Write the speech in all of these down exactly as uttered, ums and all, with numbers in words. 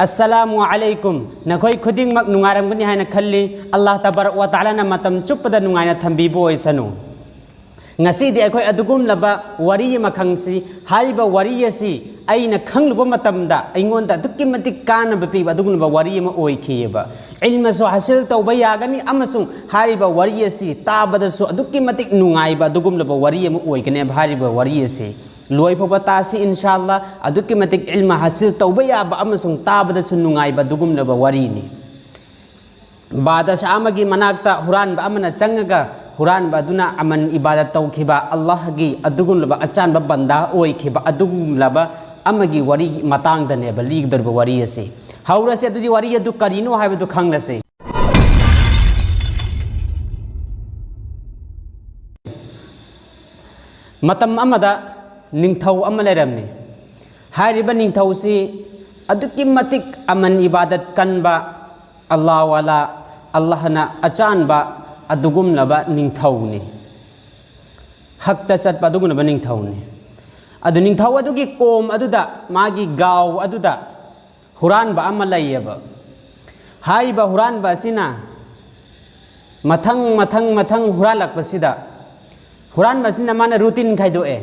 ꯑꯁꯂꯥꯃꯨ ꯑꯂꯩꯀꯨꯝ꯫ ꯅꯈꯣꯏ ꯈꯨꯗꯤꯡꯃꯛ ꯅꯨꯡꯉꯥꯏꯔꯝꯒꯅꯤ ꯍꯥꯏꯅ ꯈꯜꯂꯤ꯫ ꯑꯜꯂꯥꯍ ꯇꯕꯥꯔꯛ ꯋꯥ ꯇꯥꯂꯥꯅ ꯃꯇꯝ ꯆꯨꯞꯄꯗ ꯅꯨꯡꯉꯥꯏꯅ ꯊꯝꯕꯤꯕ ꯑꯣꯏꯁꯅꯨ꯫ ꯉꯁꯤꯗꯤ ꯑꯩꯈꯣꯏ ꯑꯗꯨꯒꯨꯝꯂꯕ ꯋꯥꯔꯤ ꯑꯃ ꯈꯪꯁꯤ꯫ ꯍꯥꯏꯔꯤꯕ ꯋꯥꯔꯤ ꯑꯁꯤ ꯑꯩꯅ ꯈꯪꯂꯨꯕ ꯃꯇꯝꯗ ꯑꯩꯉꯣꯟꯗ ꯑꯗꯨꯛꯀꯤ ꯃꯇꯤꯛ ꯀꯥꯟꯅꯕ ꯄꯤꯕ ꯑꯗꯨꯒꯨꯝꯂꯕ ꯋꯥꯔꯤ ꯑꯃ ꯑꯣꯏꯈꯤꯑꯕ꯫ ꯏꯜꯃꯁꯨ ꯍꯥꯁꯤꯜ ꯇꯧꯕ ꯌꯥꯒꯅꯤ ꯑꯃꯁꯨꯡ ꯍꯥꯏꯔꯤꯕ ꯋꯥꯔꯤ ꯑꯁꯤ ꯇꯥꯕꯗꯁꯨ ꯑꯗꯨꯛꯀꯤ ꯃꯇꯤꯛ ꯅꯨꯡꯉꯥꯏꯕ ꯑꯗꯨꯒꯨꯝꯂꯕ ꯋꯥꯔꯤ ꯑꯃ ꯑꯣꯏꯒꯅꯦꯕ ꯍꯥꯏꯔꯤꯕ ꯋꯥꯔꯤ ꯑꯁꯤ꯫ ꯂꯣꯏ ꯐꯥꯎꯕ ꯇꯥꯁꯤ ꯏꯟꯁꯥ ꯑꯜꯂꯥ꯫ ꯑꯗꯨꯛꯀꯤ ꯃꯇꯤꯛ ꯏꯜꯃ ꯍꯥꯁꯤꯜ ꯇꯧꯕ ꯌꯥꯕ ꯑꯃꯁꯨꯡ ꯇꯥꯕꯗꯁꯨ ꯅꯨꯡꯉꯥꯏꯕ ꯑꯗꯨꯒꯨꯝꯂꯕ ꯋꯥꯔꯤꯅꯤ꯫ ꯕꯥꯗꯁꯥ ꯑꯃꯒꯤ ꯃꯅꯥꯛꯇ ꯍꯨꯔꯥꯟꯕ ꯑꯃꯅ ꯆꯪꯉꯒ ꯍꯨꯔꯥꯟꯕ ꯑꯗꯨꯅ ꯑꯃꯟ ꯏꯕꯥꯗꯠ ꯇꯧꯈꯤꯕ ꯑꯜꯂꯥꯍꯒꯤ ꯑꯗꯨꯒꯨꯝꯂꯕ ꯑꯆꯥꯟꯕ ꯕꯟꯗꯥ ꯑꯣꯏꯈꯤꯕ ꯑꯗꯨꯒꯨꯝꯂꯕ ꯑꯃꯒꯤ ꯋꯥꯔꯤꯒꯤ ꯃꯇꯥꯡꯗꯅꯦꯕ ꯂꯤꯒꯗꯧꯔꯤꯕ ꯋꯥꯔꯤ ꯑꯁꯤ꯫ ꯍꯧꯔꯁꯤ꯫ ꯑꯗꯨꯗꯤ ꯋꯥꯔꯤ ꯑꯗꯨ ꯀꯔꯤꯅꯣ ꯍꯥꯏꯕꯗꯨ ꯈꯪꯂꯁꯤ꯫ ꯃꯇꯝ ꯑꯃꯗ ꯅꯤꯡꯊꯧ ꯑꯃ ꯂꯩꯔꯝꯃꯤ꯫ ꯍꯥꯏꯔꯤꯕ ꯅꯤꯡꯊꯧꯁꯤ ꯑꯗꯨꯛꯀꯤ ꯃꯇꯤꯛ ꯑꯃꯟ ꯏꯕꯥꯗꯠ ꯀꯟꯕ, ꯑꯜꯂꯥꯍ ꯋꯥꯂꯥ, ꯑꯜꯂꯥꯍꯅ ꯑꯆꯥꯟꯕ ꯑꯗꯨꯒꯨꯝꯂꯕ ꯅꯤꯡꯊꯧꯅꯤ꯫ ꯍꯛꯇ ꯆꯠꯄ ꯑꯗꯨꯒꯨꯝꯂꯕ ꯅꯤꯡꯊꯧꯅꯤ꯫ ꯑꯗꯨ ꯅꯤꯡꯊꯧ ꯑꯗꯨꯒꯤ ꯀꯣꯝ ꯑꯗꯨꯗ, ꯃꯥꯒꯤ ꯒꯥꯎ ꯑꯗꯨꯗ ꯍꯨꯔꯥꯟꯕ ꯑꯃ ꯂꯩꯌꯦꯕ꯫ ꯍꯥꯏꯔꯤꯕ ꯍꯨꯔꯥꯟꯕ ꯑꯁꯤꯅ ꯃꯊꯪ, ꯃꯊꯪ, ꯃꯊꯪ ꯍꯨꯔꯥꯜꯂꯛꯄꯁꯤꯗ, ꯍꯨꯔꯥꯟꯕ ꯑꯁꯤꯅ ꯃꯥꯅ ꯔꯨꯇꯤꯟ ꯈꯥꯏꯗꯣꯛꯑꯦ꯫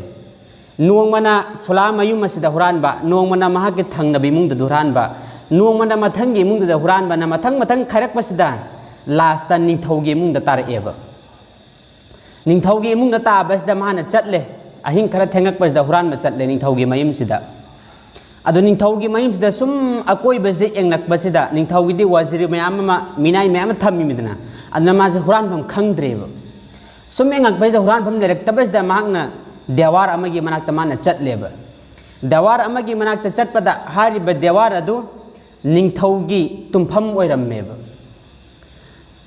ꯅꯣꯡꯃꯅ ꯐꯨꯂꯥ ꯃꯌꯨꯝ ꯑꯁꯤꯗ ꯍꯨꯔꯥꯟꯕ, ꯅꯣꯡꯃꯅ ꯃꯍꯥꯛꯀꯤ ꯊꯪꯅꯕ ꯏꯃꯨꯡꯗꯨꯗ ꯍꯨꯔꯥꯟꯕ, ꯅꯣꯡꯃꯅ ꯃꯊꯪꯒꯤ ꯏꯃꯨꯡꯗꯨꯗ ꯍꯨꯔꯥꯟꯕꯅ ꯃꯊꯪ, ꯃꯊꯪ ꯈꯥꯏꯔꯛꯄꯁꯤꯗ ꯂꯥꯁꯇ ꯅꯤꯡꯊꯧꯒꯤ ꯏꯃꯨꯡꯗ ꯇꯥꯔꯛꯑꯦꯕ꯫ ꯅꯤꯡꯊꯧꯒꯤ ꯏꯃꯨꯡꯗ ꯇꯥꯕꯁꯤꯗ ꯃꯥꯅ ꯆꯠꯂꯦ꯫ ꯑꯍꯤꯡ ꯈꯔ ꯊꯦꯡꯉꯛꯄꯁꯤꯗ ꯍꯨꯔꯥꯟꯕ ꯆꯠꯂꯦ ꯅꯤꯡꯊꯧꯒꯤ ꯃꯌꯨꯝꯁꯤꯗ꯫ ꯑꯗꯨ ꯅꯤꯡꯊꯧꯒꯤ ꯃꯌꯨꯝꯁꯤꯗ ꯁꯨꯝ ꯑꯀꯣꯏꯕꯁꯤꯗ ꯌꯦꯡꯂꯛꯄꯁꯤꯗ, ꯅꯤꯡꯊꯧꯒꯤꯗꯤ ꯋꯥꯖꯤꯔ ꯃꯌꯥꯝ ꯑꯃ, ꯃꯤꯅꯥꯏ ꯃꯌꯥꯝ ꯑꯃ ꯊꯝꯃꯤꯃꯤꯗꯅ, ꯑꯗꯨꯅ ꯃꯥꯁꯦ ꯍꯨꯔꯥꯟꯐꯝ ꯈꯪꯗ꯭ꯔꯦꯕ꯫ ꯁꯨꯝ ꯌꯦꯡꯉꯛꯄꯁꯤꯗ ꯍꯨꯔꯥꯟꯐꯝ ꯂꯩꯔꯛꯇꯕꯁꯤꯗ ꯃꯍꯥꯛꯅ ꯗꯦꯋꯥꯔ ꯑꯃꯒꯤ ꯃꯅꯥꯛꯇ ꯃꯥꯅ ꯆꯠꯂꯦꯕ꯫ ꯗꯦꯋꯥꯔ ꯑꯃꯒꯤ ꯃꯅꯥꯛꯇ ꯆꯠꯄꯗ ꯍꯥꯏꯔꯤꯕ ꯗꯦꯋꯥꯔ ꯑꯗꯨ ꯅꯤꯡꯊꯧꯒꯤ ꯇꯨꯝꯐꯝ ꯑꯣꯏꯔꯝꯃꯦꯕ꯫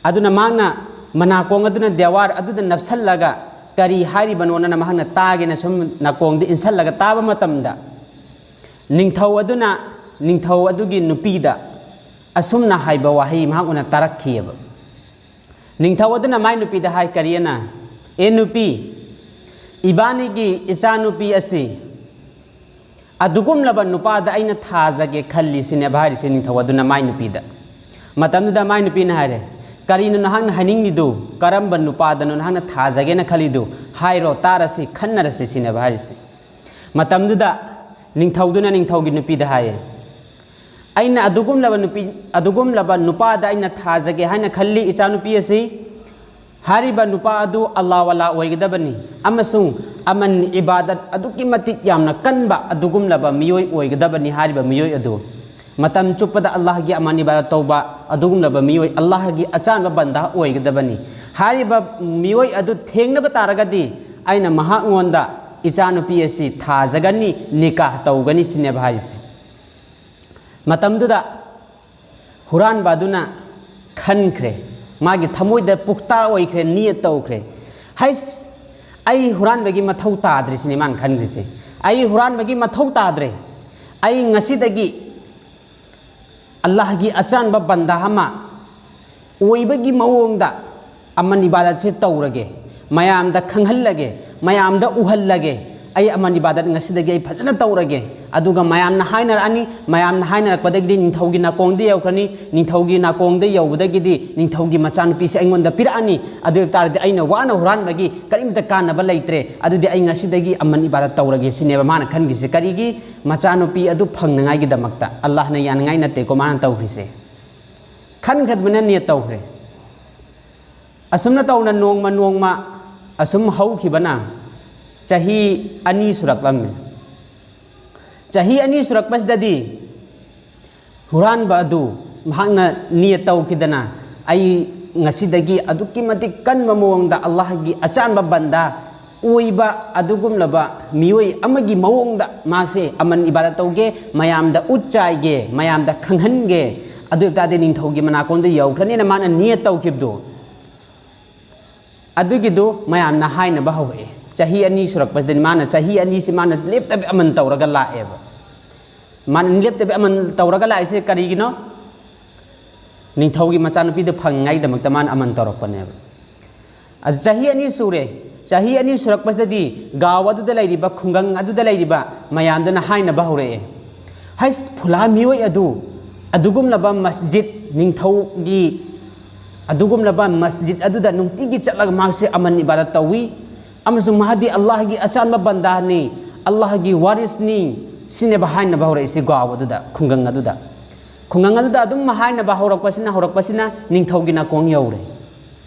ꯑꯗꯨꯅ ꯃꯍꯥꯛꯅ ꯃꯅꯥꯀꯣꯡ ꯑꯗꯨꯅ ꯗꯦꯋꯥꯔ ꯑꯗꯨꯗ ꯅꯞꯁꯜꯂꯒ ꯀꯔꯤ ꯍꯥꯏꯔꯤꯕꯅꯣꯅ ꯃꯍꯥꯛꯅ ꯇꯥꯒꯦꯅ ꯁꯨꯝ ꯅꯥꯀꯣꯡꯗ ꯏꯟꯁꯜꯂꯒ ꯇꯥꯕ ꯃꯇꯝꯗ, ꯅꯤꯡꯊꯧ ꯑꯗꯨꯅ ꯅꯤꯡꯊꯧ ꯑꯗꯨꯒꯤ ꯅꯨꯄꯤꯗ ꯑꯁꯨꯝꯅ ꯍꯥꯏꯕ ꯋꯥꯍꯩ ꯃꯍꯥꯛꯅ ꯇꯥꯔꯛꯈꯤꯑꯕ꯫ ꯅꯤꯡꯊꯧ ꯑꯗꯨꯅ ꯃꯥꯏ ꯅꯨꯄꯤꯗ ꯍꯥꯏ, ꯀꯔꯤꯑꯅ, "ꯑꯦ ꯅꯨꯄꯤ, ꯏꯕꯥꯅꯤꯒꯤ ꯏꯆꯥꯅꯨꯄꯤ ꯑꯁꯤ ꯑꯗꯨꯒꯨꯝꯂꯕ ꯅꯨꯄꯥꯗ ꯑꯩꯅ ꯊꯥꯖꯒꯦ ꯈꯜꯂꯤ ꯁꯤꯅꯦꯕ ꯍꯥꯏꯔꯤꯁꯦ ꯅꯤꯡꯊꯧ ꯑꯗꯨꯅ ꯃꯥꯏ ꯅꯨꯄꯤꯗ꯫ ꯃꯇꯝꯗꯨꯗ ꯃꯥꯏ ꯅꯨꯄꯤꯅ ꯍꯥꯏꯔꯦ, "ꯀꯔꯤꯅꯣ ꯅꯍꯥꯛꯅ ꯍꯥꯏꯅꯤꯡꯂꯤꯗꯨ? ꯀꯔꯝꯕ ꯅꯨꯄꯥꯗꯅꯣ ꯅꯍꯥꯛꯅ ꯊꯥꯖꯒꯦꯅ ꯈꯜꯂꯤꯗꯨ? ꯍꯥꯏꯔꯣ, ꯇꯥꯔꯁꯤ, ꯈꯟꯅꯔꯁꯤ" ꯁꯤꯅꯦꯕ ꯍꯥꯏꯔꯤꯁꯦ꯫ ꯃꯇꯝꯗꯨꯗ ꯅꯤꯡꯊꯧꯗꯨꯅ ꯅꯤꯡꯊꯧꯒꯤ ꯅꯨꯄꯤꯗ ꯍꯥꯏꯌꯦ, "ꯑꯩꯅ ꯑꯗꯨꯒꯨꯝꯂꯕ ꯅꯨꯄꯤ, ꯑꯗꯨꯒꯨꯝꯂꯕ ꯅꯨꯄꯥꯗ ꯑꯩꯅ ꯊꯥꯖꯒꯦ ꯍꯥꯏꯅ ꯈꯜꯂꯤ ꯏꯆꯥꯅꯨꯄꯤ ꯑꯁꯤ꯫ ꯍꯥꯏꯔꯤꯕ ꯅꯨꯄꯥ ꯑꯗꯨ ꯑꯜꯂꯥꯍ ꯋꯥꯂꯥ ꯑꯣꯏꯒꯗꯕꯅꯤ ꯑꯃꯁꯨꯡ ꯑꯃꯟ ꯏꯕꯥꯗꯠ ꯑꯗꯨꯛꯀꯤ ꯃꯇꯤꯛ ꯌꯥꯝꯅ ꯀꯟꯕ ꯑꯗꯨꯒꯨꯝꯂꯕ ꯃꯤꯑꯣꯏ ꯑꯣꯏꯒꯗꯕꯅꯤ ꯍꯥꯏꯔꯤꯕ ꯃꯤꯑꯣꯏ ꯑꯗꯨ꯫ ꯃꯇꯝ ꯆꯨꯞꯄꯗ ꯑꯜꯂꯥꯍꯒꯤ ꯑꯃꯟ ꯏꯕꯥꯗꯠ ꯇꯧꯕ ꯑꯗꯨꯒꯨꯝꯂꯕ ꯃꯤꯑꯣꯏ, ꯑꯜꯂꯥꯍꯒꯤ ꯑꯆꯥꯟꯕ ꯕꯟꯗꯥ ꯑꯣꯏꯒꯗꯕꯅꯤ꯫ ꯍꯥꯏꯔꯤꯕ ꯃꯤꯑꯣꯏ ꯑꯗꯨ ꯊꯦꯡꯅꯕ ꯇꯥꯔꯒꯗꯤ ꯑꯩꯅ ꯃꯍꯥꯛꯉꯣꯟꯗ ꯏꯆꯥꯅꯨꯄꯤ ꯑꯁꯤ ꯊꯥꯖꯒꯅꯤ, ꯅꯤꯀꯥꯍ ꯇꯧꯒꯅꯤ" ꯁꯤꯅꯦꯕ ꯍꯥꯏꯔꯤꯁꯦ꯫ ꯃꯇꯝꯗꯨꯗ ꯍꯨꯔꯥꯟꯕ ꯑꯗꯨꯅ ꯈꯟꯈ꯭ꯔꯦ, ꯃꯥꯒꯤ ꯊꯃꯣꯏꯗ ꯄꯨꯛꯇꯥ ꯑꯣꯏꯈ꯭ꯔꯦ, ꯅꯤꯌꯠ ꯇꯧꯈ꯭ꯔꯦ꯫ "ꯍꯩꯁ, ꯑꯩ ꯍꯨꯔꯥꯟꯕꯒꯤ ꯃꯊꯧ ꯇꯥꯗ꯭ꯔꯦ" ꯁꯤꯅꯤ ꯃꯥꯅ ꯈꯟꯈ꯭ꯔꯤꯁꯦ꯫ "ꯑꯩ ꯍꯨꯔꯥꯟꯕꯒꯤ ꯃꯊꯧ ꯇꯥꯗ꯭ꯔꯦ꯫ ꯑꯩ ꯉꯁꯤꯗꯒꯤ ꯑꯜꯂꯥꯍꯒꯤ ꯑꯆꯥꯟꯕ ꯕꯟꯗꯥ ꯑꯃ ꯑꯣꯏꯕꯒꯤ ꯃꯑꯣꯡꯗ ꯑꯃꯟ ꯏꯕꯥꯗꯠꯁꯦ ꯇꯧꯔꯒꯦ, ꯃꯌꯥꯝꯗ ꯈꯪꯍꯜꯂꯒꯦ, ꯃꯌꯥꯝꯗ ꯎꯍꯜꯂꯒꯦ꯫ ꯑꯩ ꯑꯃꯟ ꯏꯕꯥꯗꯠ ꯉꯁꯤꯗꯒꯤ ꯑꯩ ꯐꯖꯅ ꯇꯧꯔꯒꯦ꯫ ꯑꯗꯨꯒ ꯃꯌꯥꯝꯅ ꯍꯥꯏꯅꯔꯛꯑꯅꯤ, ꯃꯌꯥꯝꯅ ꯍꯥꯏꯅꯔꯛꯄꯗꯒꯤꯗꯤ ꯅꯤꯡꯊꯧꯒꯤ ꯅꯥꯀꯣꯡꯗ ꯌꯧꯈ꯭ꯔꯅꯤ, ꯅꯤꯡꯊꯧꯒꯤ ꯅꯥꯀꯣꯡꯗ ꯌꯧꯕꯗꯒꯤꯗꯤ ꯅꯤꯡꯊꯧꯒꯤ ꯃꯆꯥꯅꯨꯄꯤꯁꯦ ꯑꯩꯉꯣꯟꯗ ꯄꯤꯔꯛꯑꯅꯤ꯫ ꯑꯗꯨ ꯑꯣꯏꯕ ꯇꯥꯔꯗꯤ ꯑꯩꯅ ꯋꯥꯅ ꯍꯨꯔꯥꯟꯕꯒꯤ ꯀꯔꯤꯝꯇ ꯀꯥꯟꯅꯕ ꯂꯩꯇ꯭ꯔꯦ꯫ ꯑꯗꯨꯗꯤ ꯑꯩ ꯉꯁꯤꯗꯒꯤ ꯑꯃꯟ ꯏꯕꯥꯗꯠ ꯇꯧꯔꯒꯦ" ꯁꯤꯅꯦꯕ ꯃꯥꯅ ꯈꯟꯈꯤꯁꯦ꯫ ꯀꯔꯤꯒꯤ? ꯃꯆꯥꯅꯨꯄꯤ ꯑꯗꯨ ꯐꯪꯅꯉꯥꯏꯒꯤꯗꯃꯛꯇ꯫ ꯑꯜꯂꯥꯍꯅ ꯌꯥꯅꯉꯥꯏ ꯅꯠꯇꯦꯀꯣ ꯃꯥꯅ ꯇꯧꯈ꯭ꯔꯤꯁꯦ꯫ ꯈꯟꯈ꯭ꯔꯕꯅꯤꯅ ꯅꯤꯌꯠ ꯇꯧꯈ꯭ꯔꯦ꯫ ꯑꯁꯨꯝꯅ ꯇꯧꯅ ꯅꯣꯡꯃ ꯅꯣꯡꯃ ꯑꯁꯨꯝ ꯍꯧꯈꯤꯕꯅ ꯆꯍꯤ ꯑꯅꯤ ꯁꯨꯔꯛꯂꯝꯃꯤ꯫ ꯆꯍꯤ ꯑꯅꯤ ꯁꯨꯔꯛꯄꯁꯤꯗꯗꯤ ꯍꯨꯔꯥꯟꯕ ꯑꯗꯨ ꯃꯍꯥꯛꯅ ꯅꯤꯌꯠ ꯇꯧꯈꯤꯗꯅ, "ꯑꯩ ꯉꯁꯤꯗꯒꯤ ꯑꯗꯨꯛꯀꯤ ꯃꯇꯤꯛ ꯀꯟꯕ ꯃꯑꯣꯡꯗ ꯑꯜꯂꯥꯍꯒꯤ ꯑꯆꯥꯟꯕ ꯕꯟꯗꯥ ꯑꯣꯏꯕ ꯑꯗꯨꯒꯨꯝꯂꯕ ꯃꯤꯑꯣꯏ ꯑꯃꯒꯤ ꯃꯑꯣꯡꯗ ꯃꯥꯁꯦ ꯑꯃꯟ ꯏꯕꯥꯗꯠ ꯇꯧꯒꯦ, ꯃꯌꯥꯝꯗ ꯎꯠ ꯆꯥꯏꯒꯦ, ꯃꯌꯥꯝꯗ ꯈꯪꯍꯟꯒꯦ, ꯑꯗꯨ ꯑꯣꯏꯕ ꯇꯥꯔꯗꯤ ꯅꯤꯡꯊꯧꯒꯤ ꯃꯅꯥꯀꯣꯡꯗ ꯌꯧꯈ꯭ꯔꯅꯤꯅ" ꯃꯥꯅ ꯅꯤꯌꯠ ꯇꯧꯈꯤꯕꯗꯣ, ꯑꯗꯨꯒꯤꯗꯨ ꯃꯌꯥꯝꯅ ꯍꯥꯏꯅꯕ ꯍꯧꯔꯛꯑꯦ꯫ ꯆꯍꯤ ꯑꯅꯤ ꯁꯨꯔꯛꯄꯁꯤꯗꯅꯤ ꯃꯥꯅ, ꯆꯍꯤ ꯑꯅꯤꯁꯤ ꯃꯥꯅ ꯂꯦꯞꯇꯕꯤ ꯑꯃꯟ ꯇꯧꯔꯒ ꯂꯥꯛꯑꯦꯕ꯫ ꯃꯥꯅ ꯂꯦꯞꯇꯕꯤ ꯑꯃꯟ ꯇꯧꯔꯒ ꯂꯥꯛꯏꯁꯦ ꯀꯔꯤꯒꯤꯅꯣ? ꯅꯤꯡꯊꯧꯒꯤ ꯃꯆꯥꯅꯨꯄꯤꯗꯨ ꯐꯪꯅꯉꯥꯏꯒꯤꯗꯃꯛꯇ ꯃꯥꯅ ꯑꯃꯟ ꯇꯧꯔꯛꯄꯅꯦꯕ꯫ ꯑꯗꯨ ꯆꯍꯤ ꯑꯅꯤ ꯁꯨꯔꯦ꯫ ꯆꯍꯤ ꯑꯅꯤ ꯁꯨꯔꯛꯄꯁꯤꯗꯗꯤ ꯒꯥꯎ ꯑꯗꯨꯗ ꯂꯩꯔꯤꯕ, ꯈꯨꯡꯒꯪ ꯑꯗꯨꯗ ꯂꯩꯔꯤꯕ ꯃꯌꯥꯝꯗꯨꯅ ꯍꯥꯏꯅꯕ ꯍꯧꯔꯛꯑꯦ, "ꯍꯩꯁ, ꯐꯨꯂꯥ ꯃꯤꯑꯣꯏ ꯑꯗꯨ ꯑꯗꯨꯒꯨꯝꯂꯕ ꯃꯁꯖꯤꯗ, ꯅꯤꯡꯊꯧꯒꯤ ꯑꯗꯨꯒꯨꯝꯂꯕ ꯃꯁꯖꯤꯗ ꯑꯗꯨꯗ ꯅꯨꯡꯇꯤꯒꯤ ꯆꯠꯂꯒ ꯃꯍꯥꯛꯁꯦ ꯑꯃꯟ ꯏꯕꯥꯗꯠ ꯇꯧꯏ, ꯑꯃꯁꯨꯡ ꯃꯍꯥꯛꯗꯤ ꯑꯜꯂꯥꯍꯒꯤ ꯑꯆꯥꯟꯕ ꯕꯟꯗꯥꯅꯤ, ꯑꯜꯂꯥꯍꯒꯤ ꯋꯥꯔꯤꯁꯅꯤ" ꯁꯤꯅꯦꯕ ꯍꯥꯏꯅꯕ ꯍꯧꯔꯛꯏꯁꯤ ꯒꯥꯎ ꯑꯗꯨꯗ, ꯈꯨꯡꯒꯪ ꯑꯗꯨꯗ꯫ ꯈꯨꯡꯒꯪ ꯑꯗꯨꯗ ꯑꯗꯨꯝ ꯍꯥꯏꯅꯕ ꯍꯧꯔꯛꯄꯁꯤꯅ, ꯍꯧꯔꯛꯄꯁꯤꯅ ꯅꯤꯡꯊꯧꯒꯤ ꯅꯥꯀꯣꯡ ꯌꯧꯔꯦ꯫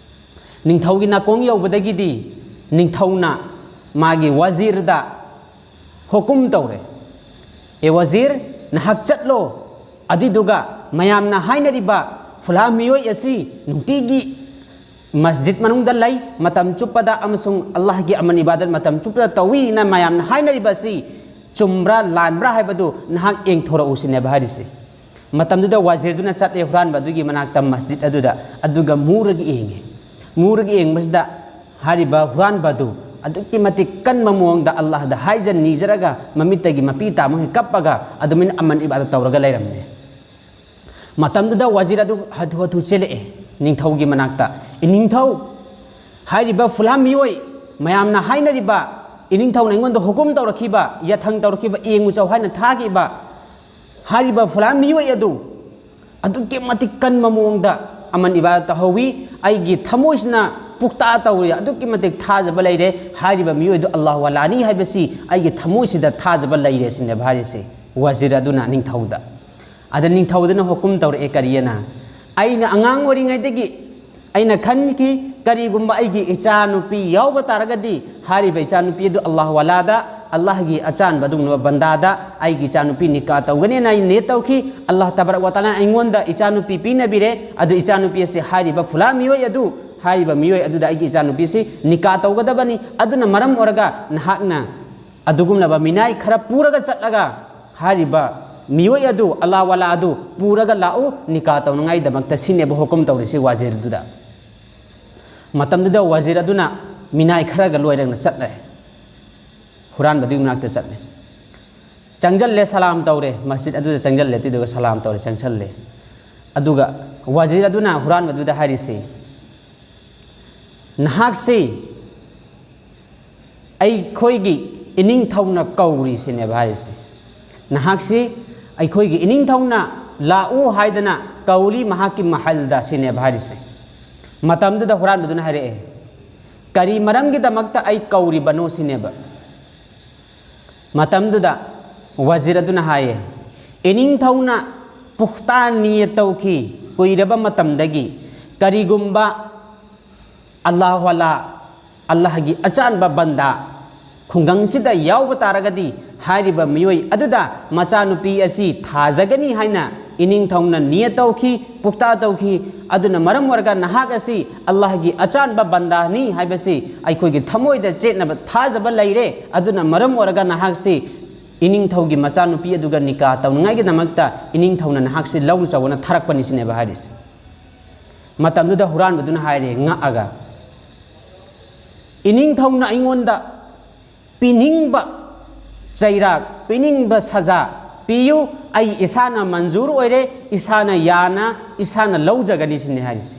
ꯅꯤꯡꯊꯧꯒꯤ ꯅꯥꯀꯣꯡ ꯌꯧꯕꯗꯒꯤꯗꯤ ꯅꯤꯡꯊꯧꯅ ꯃꯥꯒꯤ ꯋꯥꯖꯤꯔꯗ ꯍꯨꯀꯨꯝ ꯇꯧꯔꯦ, "ꯑꯦ ꯋꯥꯖꯤꯔ, ꯅꯍꯥꯛ ꯆꯠꯂꯣ, ꯑꯗꯨꯏꯗꯨꯒ ꯃꯌꯥꯝꯅ ꯍꯥꯏꯅꯔꯤꯕ ꯐꯨꯂꯥ ꯃꯤꯑꯣꯏ ꯑꯁꯤ ꯅꯨꯡꯇꯤꯒꯤ ꯃꯁꯖꯤꯗ ꯃꯅꯨꯡꯗ ꯂꯩ, ꯃꯇꯝ ꯆꯨꯞꯄꯗ, ꯑꯃꯁꯨꯡ ꯑꯜꯂꯥꯍꯒꯤ ꯑꯃꯟ ꯏꯕꯥꯗꯠ ꯃꯇꯝ ꯆꯨꯞꯄꯗ ꯇꯧꯏꯅ ꯃꯌꯥꯝꯅ ꯍꯥꯏꯅꯔꯤꯕ ꯑꯁꯤ ꯆꯨꯝꯕ꯭ꯔꯥ ꯂꯥꯟꯕ꯭ꯔꯥ ꯍꯥꯏꯕꯗꯨ ꯅꯍꯥꯛ ꯌꯦꯡꯊꯣꯔꯛꯎ" ꯁꯤꯅꯦꯕ ꯍꯥꯏꯔꯤꯁꯦ꯫ ꯃꯇꯝꯗꯨꯗ ꯋꯥꯖꯤꯔꯗꯨꯅ ꯆꯠꯂꯦ ꯍꯨꯔꯥꯟꯕ ꯑꯗꯨꯒꯤ ꯃꯅꯥꯛꯇ, ꯃꯁꯖꯤꯗ ꯑꯗꯨꯗ, ꯑꯗꯨꯒ ꯃꯨꯔꯒ ꯌꯦꯡꯉꯦ꯫ ꯃꯨꯔꯒ ꯌꯦꯡꯕꯁꯤꯗ ꯍꯥꯏꯔꯤꯕ ꯍꯨꯔꯥꯟꯕ ꯑꯗꯨ ꯑꯗꯨꯛꯀꯤ ꯃꯇꯤꯛ ꯀꯟꯕ ꯃꯑꯣꯡꯗ ꯑꯜꯂꯥꯍꯗ ꯍꯥꯏꯖ ꯅꯤꯖꯔꯒ, ꯃꯃꯤꯠꯇꯒꯤ ꯃꯄꯤ ꯇꯥꯃꯈꯩ ꯀꯞꯄꯒ ꯑꯗꯨꯃꯥꯏꯅ ꯑꯃꯟ ꯏꯕꯥꯗꯠ ꯇꯧꯔꯒ ꯂꯩꯔꯝꯃꯦ꯫ ꯃꯇꯝꯗꯨꯗ ꯋꯥꯖꯤꯔ ꯑꯗꯨ ꯍꯥꯊꯨ ꯍꯥꯊꯨ ꯆꯦꯜꯂꯛꯑꯦ ꯅꯤꯡꯊꯧꯒꯤ ꯃꯅꯥꯛꯇ, "ꯏꯅꯤꯡꯊꯧ, ꯍꯥꯏꯔꯤꯕ ꯐꯨꯂꯥ ꯃꯤꯑꯣꯏ ꯃꯌꯥꯝꯅ ꯍꯥꯏꯅꯔꯤꯕ, ꯏꯅꯤꯡꯊꯧꯅ ꯑꯩꯉꯣꯟꯗ ꯍꯨꯀꯨꯝ ꯇꯧꯔꯛꯈꯤꯕ, ꯌꯥꯊꯪ ꯇꯧꯔꯛꯈꯤꯕ, ꯌꯦꯡꯉꯨ ꯆꯧ ꯍꯥꯏꯅ ꯊꯥꯈꯤꯕ ꯍꯥꯏꯔꯤꯕ ꯐꯨꯂꯥ ꯃꯤꯑꯣꯏ ꯑꯗꯨ ꯑꯗꯨꯛꯀꯤ ꯃꯇꯤꯛ ꯀꯟꯕ ꯃꯑꯣꯡꯗ ꯑꯃꯟ ꯏꯕꯥꯗꯠ ꯇꯧꯍꯧꯋꯤ꯫ ꯑꯩꯒꯤ ꯊꯃꯣꯏꯁꯤꯅ ꯄꯨꯛꯇꯥ ꯇꯧꯔꯤ, ꯑꯗꯨꯛꯀꯤ ꯃꯇꯤꯛ ꯊꯥꯖꯕ ꯂꯩꯔꯦ꯫ ꯍꯥꯏꯔꯤꯕ ꯃꯤꯑꯣꯏꯗꯨ ꯑꯜꯂꯥꯍꯨ ꯋꯥꯂꯥꯅꯤ ꯍꯥꯏꯕꯁꯤ ꯑꯩꯒꯤ ꯊꯃꯣꯏꯁꯤꯗ ꯊꯥꯖꯕ ꯂꯩꯔꯦ" ꯁꯤꯅꯦꯕ ꯍꯥꯏꯔꯤꯁꯦ ꯋꯥꯖꯤꯔ ꯑꯗꯨꯅ ꯅꯤꯡꯊꯧꯗ꯫ ꯑꯗ ꯅꯤꯡꯊꯧꯗꯨꯅ ꯍꯨꯀꯨꯝ ꯇꯧꯔꯛꯑꯦ, ꯀꯔꯤꯑꯅ? "ꯑꯩꯅ ꯑꯉꯥꯡ ꯑꯣꯏꯔꯤꯉꯩꯗꯒꯤ ꯑꯩꯅ ꯈꯟꯈꯤ, ꯀꯔꯤꯒꯨꯝꯕ ꯑꯩꯒꯤ ꯏꯆꯥꯅꯨꯄꯤ ꯌꯥꯎꯕ ꯇꯥꯔꯒꯗꯤ, ꯍꯥꯏꯔꯤꯕ ꯏꯆꯥꯅꯨꯄꯤ ꯑꯗꯨ ꯑꯜꯂꯥꯍꯨ ꯋꯥꯂꯥꯗ, ꯑꯜꯂꯥꯍꯒꯤ ꯑꯆꯥꯟꯕ ꯑꯗꯨꯒꯨꯝꯂꯕ ꯕꯟꯗꯥꯗ ꯑꯩꯒꯤ ꯏꯆꯥꯅꯨꯄꯤ ꯅꯤꯀꯥ ꯇꯧꯒꯅꯦꯅ ꯑꯩ ꯅꯤꯌꯠ ꯇꯧꯈꯤ꯫ ꯑꯜꯂꯥꯍ ꯇꯕꯥꯔꯛ ꯋꯥ ꯇꯥꯂꯥꯅ ꯑꯩꯉꯣꯟꯗ ꯏꯆꯥꯅꯨꯄꯤ ꯄꯤꯅꯕꯤꯔꯦ꯫ ꯑꯗꯨ ꯏꯆꯥꯅꯨꯄꯤ ꯑꯁꯤ ꯍꯥꯏꯔꯤꯕ ꯐꯨꯂꯥ ꯃꯤꯑꯣꯏ ꯑꯗꯨ, ꯍꯥꯏꯔꯤꯕ ꯃꯤꯑꯣꯏ ꯑꯗꯨꯗ ꯑꯩꯒꯤ ꯏꯆꯥꯅꯨꯄꯤꯁꯤ ꯅꯤꯀꯥ ꯇꯧꯒꯗꯕꯅꯤ꯫ ꯑꯗꯨꯅ ꯃꯔꯝ ꯑꯣꯏꯔꯒ ꯅꯍꯥꯛꯅ ꯑꯗꯨꯒꯨꯝꯂꯕ ꯃꯤꯅꯥꯏ ꯈꯔ ꯄꯨꯔꯒ ꯆꯠꯂꯒ ꯍꯥꯏꯔꯤꯕ ꯃꯤꯑꯣꯏ ꯑꯗꯨ, ꯑꯜꯂꯥꯍ ꯋꯥꯂꯥ ꯑꯗꯨ ꯄꯨꯔꯒ ꯂꯥꯛꯎ, ꯅꯤꯀꯥ ꯇꯧꯅꯉꯥꯏꯗꯃꯛꯇ" ꯁꯤꯅꯦꯕ ꯍꯨꯀꯨꯝ ꯇꯧꯔꯤꯁꯤ ꯋꯥꯖꯤꯔꯗꯨꯗ꯫ ꯃꯇꯝꯗꯨꯗ ꯋꯥꯖꯤꯔ ꯑꯗꯨꯅ ꯃꯤꯅꯥꯏ ꯈꯔꯒ ꯂꯣꯏꯅꯅ ꯆꯠꯂꯦ, ꯍꯨꯔꯥꯟꯕꯗꯨꯒꯤ ꯃꯅꯥꯛꯇ ꯆꯠꯂꯦ꯫ ꯆꯪꯁꯤꯜꯂꯦ, ꯁꯂꯥꯝ ꯇꯧꯔꯦ, ꯃꯁꯖꯤꯗ ꯑꯗꯨꯗ ꯆꯪꯁꯤꯜꯂꯦ, ꯑꯗꯨꯗꯨꯒ ꯁꯂꯥꯝ ꯇꯧꯔꯦ, ꯆꯪꯁꯤꯜꯂꯦ꯫ ꯑꯗꯨꯒ ꯋꯥꯖꯤꯔ ꯑꯗꯨꯅ ꯍꯨꯔꯥꯟꯕꯗꯨꯗ ꯍꯥꯏꯔꯤꯁꯤ, "ꯅꯍꯥꯛꯁꯤ ꯑꯩꯈꯣꯏꯒꯤ ꯏꯅꯤꯡꯊꯧꯅ ꯀꯧꯔꯤ ꯁꯤꯅꯦꯕ ꯍꯥꯏꯔꯤꯁꯦ꯫ ꯅꯍꯥꯛꯁꯤ ꯑꯩꯈꯣꯏꯒꯤ ꯏꯅꯤꯡꯊꯧꯅ ꯂꯥꯛꯎ ꯍꯥꯏꯗꯅ ꯀꯧꯔꯤ ꯃꯍꯥꯛꯀꯤ ꯃꯍꯜꯗ ꯁꯤꯅꯦꯕ ꯍꯥꯏꯔꯤꯁꯦ꯫ ꯃꯇꯝꯗꯨꯗ ꯍꯨꯔꯥꯟꯕꯗꯨꯅ ꯍꯥꯏꯔꯛꯑꯦ, "ꯀꯔꯤ ꯃꯔꯝꯒꯤꯗꯃꯛꯇ ꯑꯩ ꯀꯧꯔꯤꯕꯅꯣ?" ꯁꯤꯅꯦꯕ꯫ ꯃꯇꯝꯗꯨꯗ ꯋꯥꯖꯤꯔ ꯑꯗꯨꯅ ꯍꯥꯏꯌꯦ, "ꯏꯅꯤꯡꯊꯧꯅ ꯄꯨꯈꯇꯥ ꯅꯤꯌꯠ ꯇꯧꯈꯤ ꯀꯨꯏꯔꯕ ꯃꯇꯝꯗꯒꯤ, ꯀꯔꯤꯒꯨꯝꯕ ꯑꯜꯂꯥꯍꯨ ꯑꯂꯥ, ꯑꯜꯂꯥꯍꯒꯤ ꯑꯆꯥꯟꯕ ꯕꯟꯗꯥ ꯈꯨꯡꯒꯪꯁꯤꯗ ꯌꯥꯎꯕ ꯇꯥꯔꯒꯗꯤ, ꯍꯥꯏꯔꯤꯕ ꯃꯤꯑꯣꯏ ꯑꯗꯨꯗ ꯃꯆꯥꯅꯨꯄꯤ ꯑꯁꯤ ꯊꯥꯖꯒꯅꯤ ꯍꯥꯏꯅ ꯏꯅꯤꯡꯊꯧꯅ ꯅꯤꯌꯠ ꯇꯧꯈꯤ, ꯄꯨꯛꯇꯥ ꯇꯧꯈꯤ꯫ ꯑꯗꯨꯅ ꯃꯔꯝ ꯑꯣꯏꯔꯒ ꯅꯍꯥꯛ ꯑꯁꯤ ꯑꯜꯂꯥꯍꯒꯤ ꯑꯆꯥꯟꯕ ꯕꯟꯗꯥꯅꯤ ꯍꯥꯏꯕꯁꯤ ꯑꯩꯈꯣꯏꯒꯤ ꯊꯃꯣꯏꯗ ꯆꯦꯠꯅꯕ ꯊꯥꯖꯕ ꯂꯩꯔꯦ꯫ ꯑꯗꯨꯅ ꯃꯔꯝ ꯑꯣꯏꯔꯒ ꯅꯍꯥꯛꯁꯤ ꯏꯅꯤꯡꯊꯧꯒꯤ ꯃꯆꯥꯅꯨꯄꯤ ꯑꯗꯨꯒ ꯅꯤꯀꯥ ꯇꯧꯅꯉꯥꯏꯒꯤꯗꯃꯛꯇ ꯏꯅꯤꯡꯊꯧꯅ ꯅꯍꯥꯛꯁꯤ ꯂꯧ ꯆꯧꯑꯅ ꯊꯥꯔꯛꯄꯅꯤ" ꯁꯤꯅꯦꯕ ꯍꯥꯏꯔꯤꯁꯦ꯫ ꯃꯇꯝꯗꯨꯗ ꯍꯨꯔꯥꯟꯕꯗꯨꯅ ꯍꯥꯏꯔꯦ ꯉꯛꯑꯒ, "ꯏꯅꯤꯡꯊꯧꯅ ꯑꯩꯉꯣꯟꯗ ꯄꯤꯅꯤꯡꯕ ꯆꯩꯔꯥꯛ, ꯄꯤꯅꯤꯡꯕ ꯁꯖꯥ ꯄꯤꯌꯨ, ꯑꯩ ꯏꯁꯥꯅ ꯃꯟꯖꯨꯔ ꯑꯣꯏꯔꯦ, ꯏꯁꯥꯅ ꯌꯥꯅ, ꯏꯁꯥꯅ ꯂꯧꯖꯒꯅꯤ" ꯁꯤꯅꯤ ꯍꯥꯏꯔꯤꯁꯦ꯫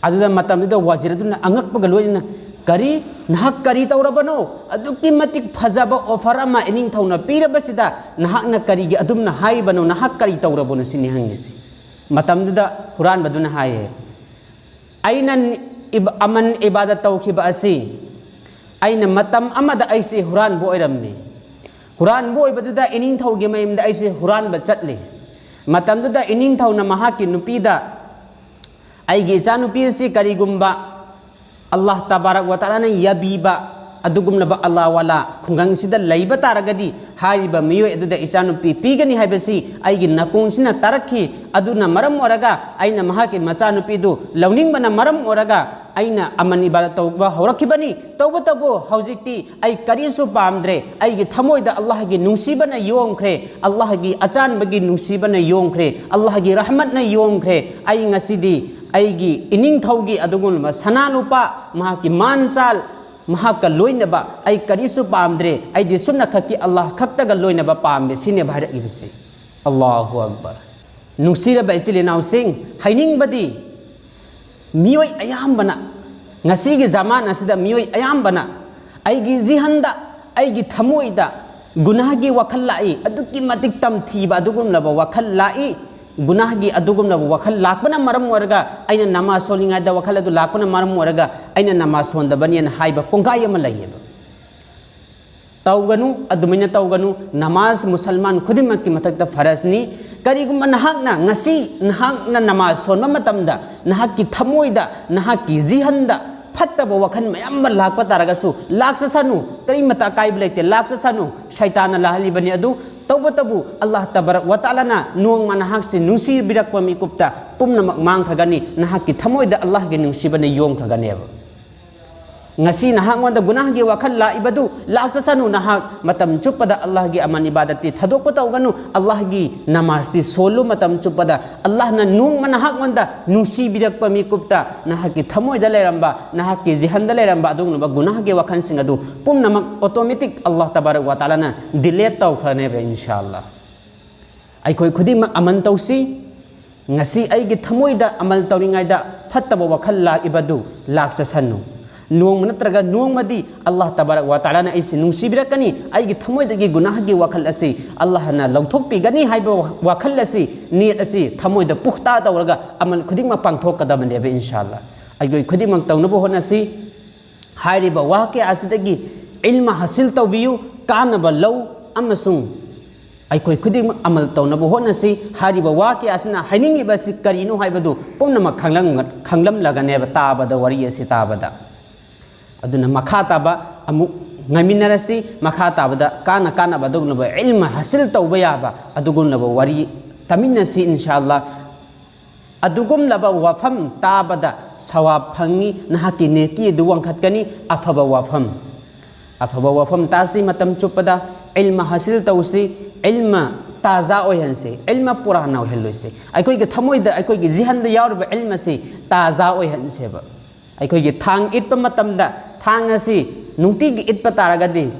ꯑꯗꯨꯗ ꯃꯇꯝꯗꯨꯗ ꯋꯥꯖꯤꯔ ꯑꯗꯨꯅ ꯑꯉꯛꯄꯒ ꯂꯣꯏꯅꯅ, "ꯀꯔꯤ? ꯅꯍꯥꯛ ꯀꯔꯤ ꯇꯧꯔꯕꯅꯣ? ꯑꯗꯨꯛꯀꯤ ꯃꯇꯤꯛ ꯐꯖꯕ ꯑꯣꯐꯔ ꯑꯃ ꯏꯅꯤꯡꯊꯧꯅ ꯄꯤꯔꯕꯁꯤꯗ ꯅꯍꯥꯛꯅ ꯀꯔꯤꯒꯤ ꯑꯗꯨꯝꯅ ꯍꯥꯏꯔꯤꯕꯅꯣ? ꯅꯍꯥꯛ ꯀꯔꯤ ꯇꯧꯔꯕꯅꯣ?" ꯁꯤꯅꯤ ꯍꯪꯉꯤꯁꯦ꯫ ꯃꯇꯝꯗꯨꯗ ꯍꯨꯔꯥꯟꯕꯗꯨꯅ ꯍꯥꯏꯌꯦ, "ꯑꯩꯅ ꯏꯕ-, ꯑꯃꯟ ꯏꯕꯥꯗꯠ ꯇꯧꯈꯤꯕ ꯑꯁꯤ ꯑꯩꯅ ꯃꯇꯝ ꯑꯃꯗ ꯑꯩꯁꯦ ꯍꯨꯔꯥꯟꯕ ꯑꯣꯏꯔꯝꯃꯤ꯫ ꯍꯨꯔꯥꯟꯕ ꯑꯣꯏꯕꯗꯨꯗ ꯏꯅꯤꯡꯊꯧꯒꯤ ꯃꯌꯨꯝꯗ ꯑꯩꯁꯦ ꯍꯨꯔꯥꯟꯕ ꯆꯠꯂꯤ꯫ ꯃꯇꯝꯗꯨꯗ ꯏꯅꯤꯡꯊꯧꯅ ꯃꯍꯥꯛꯀꯤ ꯅꯨꯄꯤꯗ, 'ꯑꯩꯒꯤ ꯏꯆꯥꯅꯨꯄꯤ ꯑꯁꯤ ꯀꯔꯤꯒꯨꯝꯕ ꯑꯜꯂꯥꯍ ꯇꯕꯥꯔꯛ ꯋꯥ ꯇꯥꯂꯥꯅ ꯌꯥꯕꯤꯕ ꯑꯗꯨꯒꯨꯝꯂꯕ ꯑꯜꯂꯥꯍ ꯋꯥꯂꯥ ꯈꯨꯡꯒꯪꯁꯤꯗ ꯂꯩꯕ ꯇꯥꯔꯒꯗꯤ, ꯍꯥꯏꯔꯤꯕ ꯃꯤꯑꯣꯏ ꯑꯗꯨꯗ ꯏꯆꯥꯅꯨꯄꯤ ꯄꯤꯒꯅꯤ ꯍꯥꯏꯕꯁꯤ ꯑꯩꯒꯤ ꯅꯥꯀꯣꯡꯁꯤꯅ ꯇꯥꯔꯛꯈꯤ꯫ ꯑꯗꯨꯅ ꯃꯔꯝ ꯑꯣꯏꯔꯒ ꯑꯩꯅ ꯃꯍꯥꯛꯀꯤ ꯃꯆꯥꯅꯨꯄꯤꯗꯨ ꯂꯧꯅꯤꯡꯕꯅ ꯃꯔꯝ ꯑꯣꯏꯔꯒ ꯑꯩꯅ ꯑꯃꯟ ꯏꯕꯥꯗꯠ ꯇꯧꯕ ꯍꯧꯔꯛꯈꯤꯕꯅꯤ꯫ ꯇꯧꯕꯇꯕꯨ ꯍꯧꯖꯤꯛꯇꯤ ꯑꯩ ꯀꯔꯤꯁꯨ ꯄꯥꯝꯗ꯭ꯔꯦ꯫ ꯑꯩꯒꯤ ꯊꯃꯣꯏꯗ ꯑꯜꯂꯥꯍꯒꯤ ꯅꯨꯡꯁꯤꯕꯅ ꯌꯣꯝꯈ꯭ꯔꯦ, ꯑꯜꯂꯥꯍꯒꯤ ꯑꯆꯥꯟꯕꯒꯤ ꯅꯨꯡꯁꯤꯕꯅ ꯌꯣꯝꯈ꯭ꯔꯦ, ꯑꯜꯂꯥꯍꯒꯤ ꯔꯍꯃꯠꯅ ꯌꯣꯝꯈ꯭ꯔꯦ꯫ ꯑꯩ ꯉꯁꯤꯗꯤ ꯑꯩꯒꯤ ꯏꯅꯤꯡꯊꯧꯒꯤ ꯑꯗꯨꯒꯨꯝꯂꯕ ꯁꯅꯥ ꯂꯨꯄꯥ, ꯃꯍꯥꯛꯀꯤ ꯃꯥꯟ ꯆꯥꯜ, ꯃꯍꯥꯛꯀ ꯂꯣꯏꯅꯕ ꯑꯩ ꯀꯔꯤꯁꯨ ꯄꯥꯝꯗ꯭ꯔꯦ꯫ ꯑꯩꯗꯤ ꯁꯨꯞꯅ ꯈꯛꯀꯤ ꯑꯜꯂꯥꯍ ꯈꯛꯇꯒ ꯂꯣꯏꯅꯕ ꯄꯥꯝꯃꯦ" ꯁꯤꯅꯦꯕ ꯍꯥꯏꯔꯛꯂꯤꯕꯁꯦ꯫ ꯑꯜꯂꯥꯍꯨ ꯑꯛꯕꯔ꯫ ꯅꯨꯡꯁꯤꯔꯕ ꯏꯆꯤꯜ ꯏꯅꯥꯎꯁꯤꯡ, ꯍꯥꯏꯅꯤꯡꯕꯗꯤ ꯃꯤꯑꯣꯏ ꯑꯌꯥꯝꯕꯅ, ꯉꯁꯤꯒꯤ ꯖꯃꯥꯟ ꯑꯁꯤꯗ ꯃꯤꯑꯣꯏ ꯑꯌꯥꯝꯕꯅ ꯑꯩꯒꯤ ꯖꯤꯍꯟꯗ, ꯑꯩꯒꯤ ꯊꯃꯣꯏꯗ ꯒꯨꯅꯥꯍꯒꯤ ꯋꯥꯈꯜ ꯂꯥꯛꯏ, ꯑꯗꯨꯛꯀꯤ ꯃꯇꯤꯛ ꯇꯝꯊꯤꯕ ꯑꯗꯨꯒꯨꯝꯂꯕ ꯋꯥꯈꯜ ꯂꯥꯛꯏ꯫ ꯒꯨꯅꯥꯍꯒꯤ ꯑꯗꯨꯒꯨꯝꯂꯕ ꯋꯥꯈꯜ ꯂꯥꯛꯄꯅ ꯃꯔꯝ ꯑꯣꯏꯔꯒ, ꯑꯩꯅ ꯅꯃꯥꯖ ꯁꯣꯜꯂꯤꯉꯩꯗ ꯋꯥꯈꯜ ꯑꯗꯨ ꯂꯥꯛꯄꯅ ꯃꯔꯝ ꯑꯣꯏꯔꯒ ꯑꯩꯅ ꯅꯃꯥꯖ ꯁꯣꯟꯗꯕꯅꯦꯅ ꯍꯥꯏꯕ ꯀꯣꯡꯒꯥꯏ ꯑꯃ ꯂꯩꯌꯦꯕ꯫ ꯇꯧꯒꯅꯨ, ꯑꯗꯨꯃꯥꯏꯅ ꯇꯧꯒꯅꯨ꯫ ꯅꯃꯥꯖ ꯃꯨꯁꯜꯃꯥꯟ ꯈꯨꯗꯤꯡꯃꯛꯀꯤ ꯃꯊꯛꯇ ꯐꯔꯖꯅꯤ꯫ ꯀꯔꯤꯒꯨꯝꯕ ꯅꯍꯥꯛꯅ ꯉꯁꯤ ꯅꯍꯥꯛꯅ ꯅꯃꯥꯖ ꯁꯣꯟꯕ ꯃꯇꯝꯗ ꯅꯍꯥꯛꯀꯤ ꯊꯃꯣꯏꯗ, ꯅꯍꯥꯛꯀꯤ ꯖꯤꯍꯟꯗ ꯐꯠꯇꯕ ꯋꯥꯈꯜ ꯃꯌꯥꯝ ꯑꯃ ꯂꯥꯛꯄ ꯇꯥꯔꯒꯁꯨ, ꯂꯥꯛꯆꯁꯅꯨ, ꯀꯔꯤꯃꯇ ꯑꯀꯥꯏꯕ ꯂꯩꯇꯦ, ꯂꯥꯛꯆꯁꯅꯨ꯫ ꯁꯩꯇꯥꯟꯅ ꯂꯥꯛꯍꯜꯂꯤꯕꯅꯤ ꯑꯗꯨ꯫ ꯇꯧꯕꯇꯕꯨ ꯑꯜꯂꯥꯍ ꯇꯕꯥꯔꯛ ꯋꯥ ꯇꯥꯂꯥꯅ ꯅꯣꯡꯃ ꯅꯍꯥꯛꯁꯤ ꯅꯨꯡꯁꯤꯕꯤꯔꯛꯄ ꯃꯤꯀꯨꯞꯇ ꯄꯨꯝꯅꯃꯛ ꯃꯥꯡꯈ꯭ꯔꯒꯅꯤ꯫ ꯅꯍꯥꯛꯀꯤ ꯊꯃꯣꯏꯗ ꯑꯜꯂꯥꯍꯒꯤ ꯅꯨꯡꯁꯤꯕꯅ ꯌꯣꯝꯈ꯭ꯔꯒꯅꯦꯕ꯫ ꯉꯁꯤ ꯅꯍꯥꯛꯉꯣꯟꯗ ꯒꯨꯅꯥꯍꯒꯤ ꯋꯥꯈꯜ ꯂꯥꯛꯏꯕꯗꯨ ꯂꯥꯛꯆꯁꯅꯨ꯫ ꯅꯍꯥꯛ ꯃꯇꯝ ꯆꯨꯞꯄꯗ ꯑꯜꯂꯥꯍꯒꯤ ꯑꯃꯜ ꯏꯕꯥꯗꯠꯇꯤ ꯊꯥꯗꯣꯛꯄ ꯇꯧꯒꯅꯨ꯫ ꯑꯜꯂꯥꯍꯒꯤ ꯅꯃꯥꯖꯇꯤ ꯁꯣꯜꯂꯨ꯫ ꯃꯇꯝ ꯆꯨꯞꯄꯗ ꯑꯜꯂꯥꯍꯅ ꯅꯣꯡꯃ ꯅꯍꯥꯛꯉꯣꯟꯗ ꯅꯨꯡꯁꯤꯕꯤꯔꯛꯄ ꯃꯤꯀꯨꯞꯇ ꯅꯍꯥꯛꯀꯤ ꯊꯃꯣꯏꯗ ꯂꯩꯔꯝꯕ, ꯅꯍꯥꯛꯀꯤ ꯖꯤꯍꯟꯗ ꯂꯩꯔꯝꯕ ꯑꯗꯨꯒꯨꯝꯂꯕ ꯒꯨꯅꯥꯍꯒꯤ ꯋꯥꯈꯜꯁꯤꯡ ꯑꯗꯨ ꯄꯨꯝꯅꯃꯛ automatic ꯑꯜꯂꯥꯍ ꯇꯕꯥꯔꯛ ꯋꯥ ꯇꯥꯂꯥꯅ delete ꯇꯧꯈ꯭ꯔꯅꯦꯕ, ꯏꯟꯁꯥ ꯑꯜꯂꯥꯍ꯫ ꯑꯩꯈꯣꯏ ꯈꯨꯗꯤꯡꯃꯛ ꯑꯃꯟ ꯇꯧꯁꯤ꯫ ꯉꯁꯤ ꯑꯩꯒꯤ ꯊꯃꯣꯏꯗ ꯑꯃꯜ ꯇꯧꯔꯤꯉꯩꯗ ꯐꯠꯇꯕ ꯋꯥꯈꯜ ꯂꯥꯛꯏꯕꯗꯨ ꯂꯥꯛꯆꯁꯅꯨ꯫ ꯅꯣꯡꯃ ꯅꯠꯇ꯭ꯔꯒ ꯅꯣꯡꯃꯗꯤ ꯑꯜꯂꯥꯍ ꯇꯕꯥꯔꯛ ꯋꯥ ꯇꯥꯂꯥꯅ ꯑꯩꯁꯤ ꯅꯨꯡꯁꯤꯕꯤꯔꯛꯀꯅꯤ꯫ ꯑꯩꯒꯤ ꯊꯃꯣꯏꯗꯒꯤ ꯒꯨꯅꯥꯍꯒꯤ ꯋꯥꯈꯜ ꯑꯁꯤ ꯑꯜꯂꯥꯍꯅ ꯂꯧꯊꯣꯛꯄꯤꯒꯅꯤ ꯍꯥꯏꯕ ꯋꯥꯈꯜ ꯑꯁꯤ, ꯅꯤꯌꯠ ꯑꯁꯤ ꯊꯃꯣꯏꯗ ꯄꯨꯈꯇꯥ ꯇꯧꯔꯒ ꯑꯃꯜ ꯈꯨꯗꯤꯡꯃꯛ ꯄꯥꯡꯊꯣꯛꯀꯗꯕꯅꯦꯕ, ꯏꯟꯁꯥ ꯑꯜꯂꯥꯍ꯫ ꯑꯩꯈꯣꯏ ꯈꯨꯗꯤꯡꯃꯛ ꯇꯧꯅꯕ ꯍꯣꯠꯅꯁꯤ꯫ ꯍꯥꯏꯔꯤꯕ ꯋꯥ ꯀꯌꯥ ꯑꯁꯤꯗꯒꯤ ꯏꯜꯃ ꯍꯥꯁꯤꯜ ꯇꯧꯕꯤꯌꯨ, ꯀꯥꯟꯅꯕ ꯂꯧ, ꯑꯃꯁꯨꯡ ꯑꯩꯈꯣꯏ ꯈꯨꯗꯤꯡꯃꯛ ꯑꯃꯜ ꯇꯧꯅꯕ ꯍꯣꯠꯅꯁꯤ꯫ ꯍꯥꯏꯔꯤꯕ ꯋꯥ ꯀꯌꯥ ꯑꯁꯤꯅ ꯍꯥꯏꯅꯤꯡꯉꯤꯕ ꯑꯁꯤ ꯀꯔꯤꯅꯣ ꯍꯥꯏꯕꯗꯨ ꯄꯨꯝꯅꯃꯛ ꯈꯪꯂꯝ-, ꯈꯪꯂꯝꯂꯒꯅꯦꯕ ꯇꯥꯕꯗ, ꯋꯥꯔꯤ ꯑꯁꯤ ꯇꯥꯕꯗ꯫ ꯑꯗꯨꯅ ꯃꯈꯥ ꯇꯥꯕ ꯑꯃꯨꯛ ꯉꯥꯏꯃꯤꯟꯅꯔꯁꯤ꯫ ꯃꯈꯥ ꯇꯥꯕꯗ ꯀꯥꯟꯅ ꯀꯥꯟꯅꯕ ꯑꯗꯨꯒꯨꯝꯂꯕ ꯏꯜꯃ ꯍꯥꯁꯤꯜ ꯇꯧꯕ ꯌꯥꯕ ꯑꯗꯨꯒꯨꯝꯂꯕ ꯋꯥꯔꯤ ꯇꯥꯃꯤꯟꯅꯁꯤ, ꯏꯟꯁꯥ ꯑꯜꯂꯥꯍ꯫ ꯑꯗꯨꯒꯨꯝꯂꯕ ꯋꯥꯐꯝ ꯇꯥꯕꯗ ꯁꯋꯥꯕ ꯐꯪꯉꯤ, ꯅꯍꯥꯛꯀꯤ ꯅꯦꯀꯤ ꯑꯗꯨ ꯋꯥꯡꯈꯠꯀꯅꯤ꯫ ꯑꯐꯕ ꯋꯥꯐꯝ, ꯑꯐꯕ ꯋꯥꯐꯝ ꯇꯥꯁꯤ꯫ ꯃꯇꯝ ꯆꯨꯞꯄꯗ ꯏꯜꯃ ꯍꯥꯁꯤꯜ ꯇꯧꯁꯤ, ꯏꯜꯃ ꯇꯥꯖꯥ ꯑꯣꯏꯍꯟꯁꯤ, ꯏꯜꯃ ꯄꯨꯔꯥꯅ ꯑꯣꯏꯍꯜꯂꯣꯏꯁꯤ꯫ ꯑꯩꯈꯣꯏꯒꯤ ꯊꯃꯣꯏꯗ, ꯑꯩꯈꯣꯏꯒꯤ ꯖꯤꯍꯟꯗ ꯌꯥꯎꯔꯤꯕ ꯏꯜꯃ ꯑꯁꯤ ꯇꯥꯖꯥ ꯑꯣꯏꯍꯟꯁꯦꯕ꯫ ꯑꯩꯈꯣꯏꯒꯤ ꯊꯥꯡ ꯏꯠꯄ ꯃꯇꯝꯗ ꯊꯥꯡ ꯑꯁꯤ ꯅꯨꯡꯇꯤꯒꯤ ꯏꯠꯄ ꯇꯥꯔꯒꯗꯤ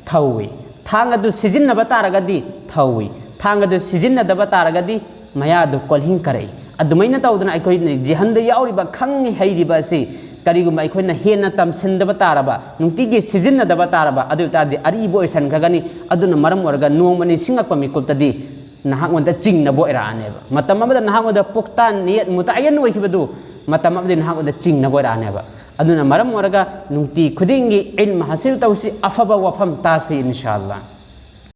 ꯊꯧꯏ, ꯊꯥꯡ ꯑꯗꯨ ꯁꯤꯖꯤꯟꯅꯕ ꯇꯥꯔꯒꯗꯤ ꯊꯧꯏ, ꯊꯥꯡ ꯑꯗꯨ ꯁꯤꯖꯤꯟꯅꯗꯕ ꯇꯥꯔꯒꯗꯤ ꯃꯌꯥꯗꯨ ꯀꯣꯜꯍꯤꯡ ꯀꯥꯔꯛꯏ꯫ ꯑꯗꯨꯃꯥꯏꯅ ꯇꯧꯗꯅ ꯑꯩꯈꯣꯏꯅ ꯖꯤꯍꯟꯗ ꯌꯥꯎꯔꯤꯕ ꯈꯪꯉꯤ ꯍꯩꯔꯤꯕ ꯑꯁꯤ ꯀꯔꯤꯒꯨꯝꯕ ꯑꯩꯈꯣꯏꯅ ꯍꯦꯟꯅ ꯇꯝꯁꯤꯟꯗꯕ ꯇꯥꯔꯕ, ꯅꯨꯡꯇꯤꯒꯤ ꯁꯤꯖꯤꯟꯅꯗꯕ ꯇꯥꯔꯕ, ꯑꯗꯨ ꯑꯣꯏ ꯇꯥꯔꯗꯤ ꯑꯔꯤꯕ ꯑꯣꯏꯁꯟꯈ꯭ꯔꯒꯅꯤ꯫ ꯑꯗꯨꯅ ꯃꯔꯝ ꯑꯣꯏꯔꯒ ꯅꯣꯡꯃ ꯅꯤꯡꯁꯤꯡꯉꯛꯄ ꯃꯤꯀꯨꯞꯇꯗꯤ ꯅꯍꯥꯛꯉꯣꯟꯗ ꯆꯤꯡꯅꯕ ꯑꯣꯏꯔꯛꯑꯅꯦꯕ꯫ ꯃꯇꯝ ꯑꯃꯗ ꯅꯍꯥꯛꯉꯣꯟꯗ ꯄꯨꯈꯇꯥꯟ ꯅꯤꯌꯠ ꯃꯨꯇꯥꯌꯟ ꯑꯣꯏꯈꯤꯕꯗꯨ ꯃꯇꯝ ꯑꯃꯗꯤ ꯅꯍꯥꯛꯉꯣꯟꯗ ꯆꯤꯡꯅꯕ ꯑꯣꯏꯔꯛꯑꯅꯦꯕ꯫ ꯑꯗꯨꯅ ꯃꯔꯝ ꯑꯣꯏꯔꯒ ꯅꯨꯡꯇꯤ ꯈꯨꯗꯤꯡꯒꯤ ꯏꯜꯝ ꯍꯥꯁꯤꯜ ꯇꯧꯁꯤ, ꯑꯐꯕ ꯋꯥꯐꯝ ꯇꯥꯁꯤ, ꯏꯟꯁꯥ ꯑꯜꯂꯥ꯫